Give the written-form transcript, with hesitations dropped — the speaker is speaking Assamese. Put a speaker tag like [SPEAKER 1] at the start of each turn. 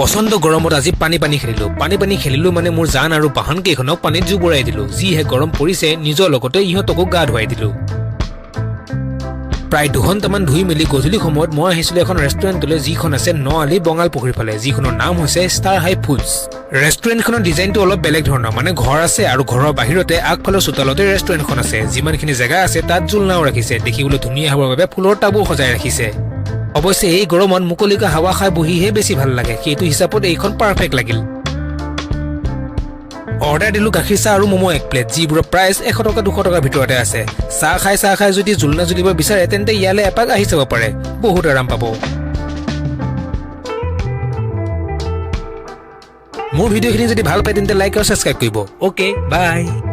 [SPEAKER 1] প্ৰচণ্ড গৰমত আজি পানী পানী খেলিলোঁ। পানী পানী খেলিলোঁ মানে মোৰ জান আৰু বাহন কেইখনক পানীত জুবুৰাই দিলোঁ। যিহে গৰম পৰিছে, নিজৰ লগতে ইহঁতকো গা ধুৱাই দিলোঁ। প্ৰায় 2 ঘণ্টামান ধুই মেলি গধূলি সময়ত মই আহিছিলোঁ এখন ৰেষ্টুৰেণ্টলৈ, যিখন আছে ন আলি বঙাল পুখুৰীৰ ফালে, যিখনৰ নাম হৈছে ষ্টাৰ হাই ফুডছ। ৰেষ্টুৰেণ্টখনৰ ডিজাইনটো অলপ বেলেগ ধৰণৰ, মানে ঘৰ আছে আৰু ঘৰৰ বাহিৰতে আগফালৰ চোতালতে ৰেষ্টুৰেণ্টখন আছে। যিমানখিনি জেগা আছে তাত জোলনাও ৰাখিছে। দেখিবলৈ ধুনীয়া হ'বৰ বাবে ফুলৰ টাবো সজাই ৰাখিছে। অৱশ্যে এই গৰমত মুকলিকৈ হাৱা খাই বহিহে বেছি ভাল লাগে। সেইটো হিচাপত এইখন পাৰফেক্ট লাগিল। অৰ্ডাৰ দিলোঁ গাখীৰ চাহ আৰু ম'ম' এক প্লেট, যিবোৰৰ প্ৰাইচ 100 টকা, 200 টকাৰ ভিতৰতে আছে। চাহ খাই যদি জোলনা জুলিব বিচাৰে, তেন্তে ইয়ালৈ এপাক আহি চাব পাৰে, বহুত আৰাম পাব। মোৰ ভিডিঅ'খিনি যদি ভাল পায়, তেন্তে লাইক আৰু ছাবস্ক্ৰাইব কৰিব। Okay, bye.